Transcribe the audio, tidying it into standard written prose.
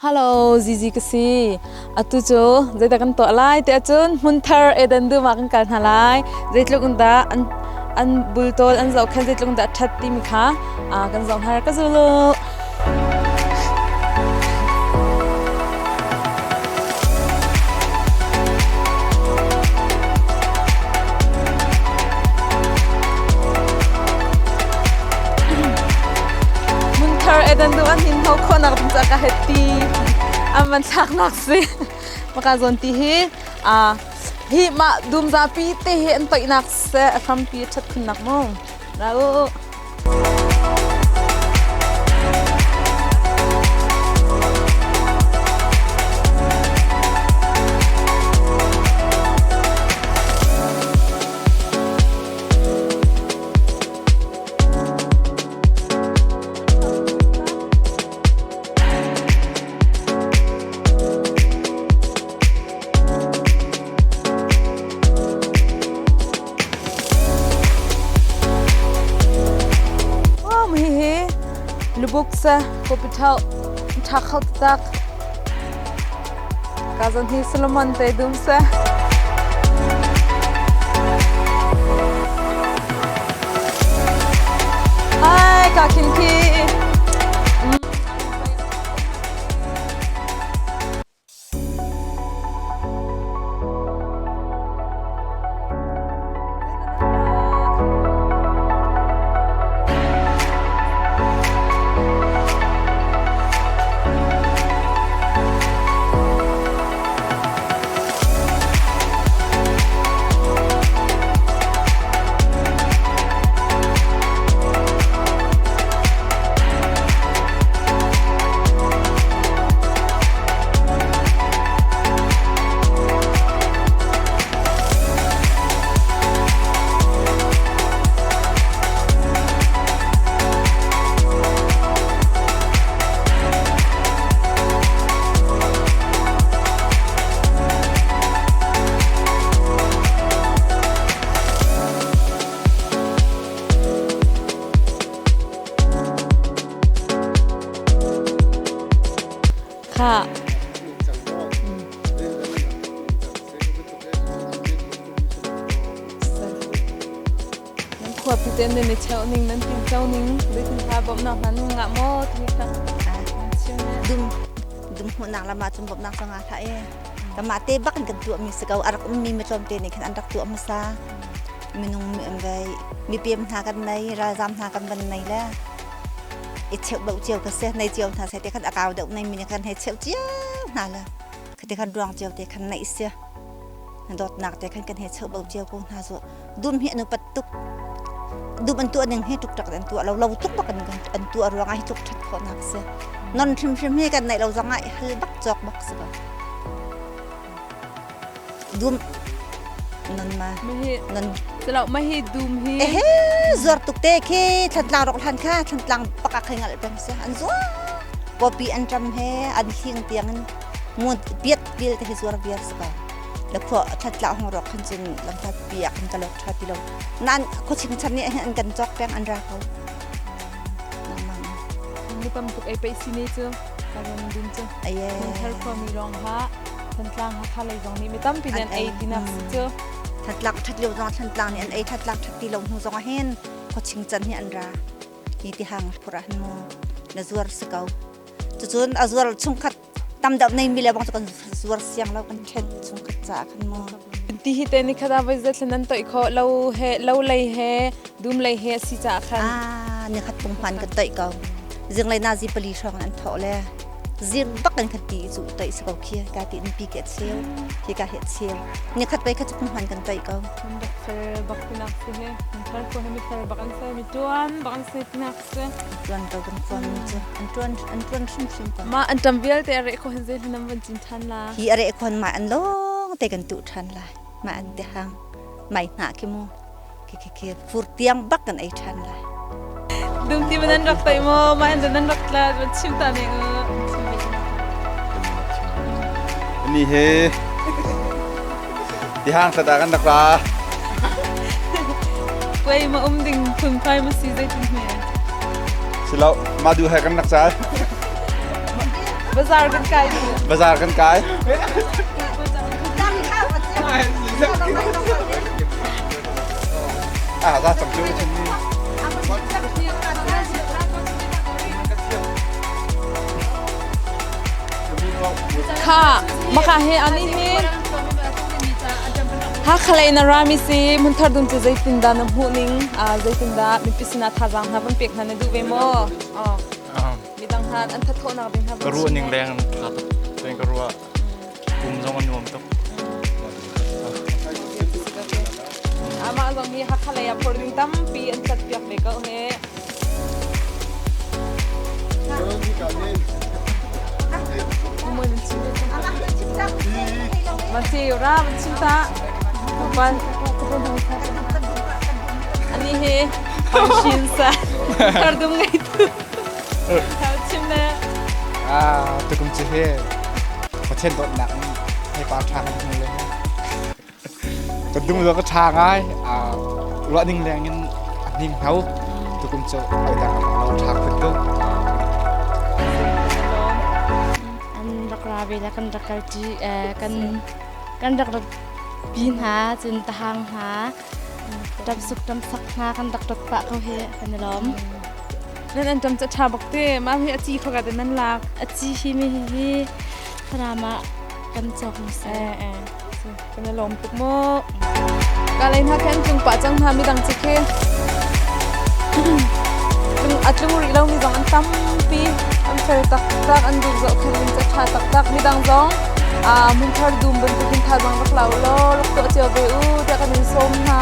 Hello, Zizi ka si. Atu cu zeidah kan tuah lai ti ahcun hmunthar Eden dum ah kan kal hna lai. Zeitluk in dah an an bultawl an zohkhenh zeitluk in dah a ṭhat timi kha kan zoh hna. Ka zul u. Hmunthar Eden dum an hin ho khawhnak ding caah ka het ti an van thlaknak si. Maka zawn ti hi hi mah dum zapi te hi an toihnak seh a hrampi a ṭhat khunnak mu. Ra u. Hihi lubuk sa kawpithau ṭha kho taktak. Ka zon hi Solomon te dum sa. Ai ka khin khi. Khah. Nan khuapi te nan i cheuh ning nan tinco ning zeitin tha bawmhnak hna nan ngah maw timi kha Dum dum hmuhnak lam ah cun bawmhnak cu ngah hlah e. Kanmah te bak in kan tuahmi si ko. A rak ummi mi tlawmte nih khan an rak tuah hmasa. Minung mipem hna kan nei, ralzam hna kan van nei le i cheuh bauh cio ka si. Nei cio hna sai te khan a kau deuh nei mi nih khan hei cheuh cio hna le khati khan ruang cio te khan neih si. Dawtnak te khan kan hei cheuh bauh cio ko hna cu. Dum hi an upat tuk. Dum an tuah ning hi tuk tak an tuah lo lo tuk bak an tuah ruangah hi tuk that khawhnak si. Non hrimhrim hi kan neih lo zongah hal bak cawk bak si ko. Dum non ma non Selo ma hi dum hi ehe zuar tuk te khi thantlang rok hlan kha thantlang pakak khai ngal peng si an zuar popi an tram he an hing tiang in ngun piat pil te hi zuar viar si ko le khua thatla hong rok khan cun lamhlat pi ah khan ka lok tha ti lo nan khuaching chan nih an kan cawk peng an ra ko mi tam tuk ei pe si ne cu ka ron dun cu aye thar khua mi rong ha thantlang ha kha lei zong nih mi tampi nan ei tinak si cu thatlak that lio zong thantlang nih an ei thatlak that ti lo hnu zong ah hin khuaching chan hi an ra hi ti hang phura han mu na zuar si ko cucun a zuar chungkhat tam deuh nei mi le bang cu kan zuar siang lo kan ṭhen chungkhat caah khan mu ti hi te ni khata voi zet nan toih kho lo he lo lei he dum lei he si caah khan ah ni khat pung hman kan toih ko zinglei na zi pali hrawng an thawh le zing bak kan khan ti cu toih si ko khi ka ti pi ke cheu hi ka he cheu ni khat pei khat cu pung hman kan toih ko bak fel bak tinak si he thar ko he mi fel bak an se mi tuan bak an se tinak Tuan ko kan tuan cu an tuan an tuan hrimhrim ko. Mah an ṭam vialte a reh khawh hin zei nan van cin ṭhan la? Hi a reh khon mah an lawng te kan tuh ṭhan lai. Mah an te hang mai hna khi mu khi khi khi fur tiang bak kan ei ṭhan lai. Dum ti man an rak tai maw? Mah an nan rak tla van chim ta ne u. Ni he tihang tlada kan rak ra. Puai ma um ding phunphai ma si zeitin hme? Silo, ma du he kan rak cal. Bazar kan kai. Bazar kan kai. Ah, za cang cu chin ni. Kha, maka he ani hi Hakhalei na rami si Munthar dum cu zeitindah na hmuh ning zeitindah mipi sinah thazaang hna van pek hna na duh ve maw? Midang hna an thathawhnak ding hna Ka ruah ning leng tha tuk. Tuin ka ruah kum zong a nuam tuk. Amah zong hi Hakhalei ah phor ding tampi an cat piak ve ko he. Mati ra van chim ta. Pan. Ani hi Shin sa. Kardum ngai tu. Chim le. Ah, tukum cu he Pathian dawtnak in hei pa ṭha kan hmu le Kan dum lo ka ṭha ngai. Ah, ruah ning leng in a hning hno. Tukum cu oi dang lo ṭha khun tu. An rak ra ve le kan rak kalṭi kan kan rak rat pi hna cun tahang hna ṭamsuk ṭamsak hna kan rak rat pah ko hi kan i lawm. Nan an ṭam ca ṭha bak te mah hi a ci khoka te nan lak. A ci hi mi hi hi Falam ah kan cawk mi si. Kan i lawm tuk mu. Ka lei hna khan tlung pah cang hna midang cu khi. A tlung rih lomi zong an tampi. An fel taktak, an duh zohkhenh ning cu a ṭha taktak. Midang zong hmunthar dum bantukin thazaang rak la u law rak tuah cio ve u tiah kan in sawm hna.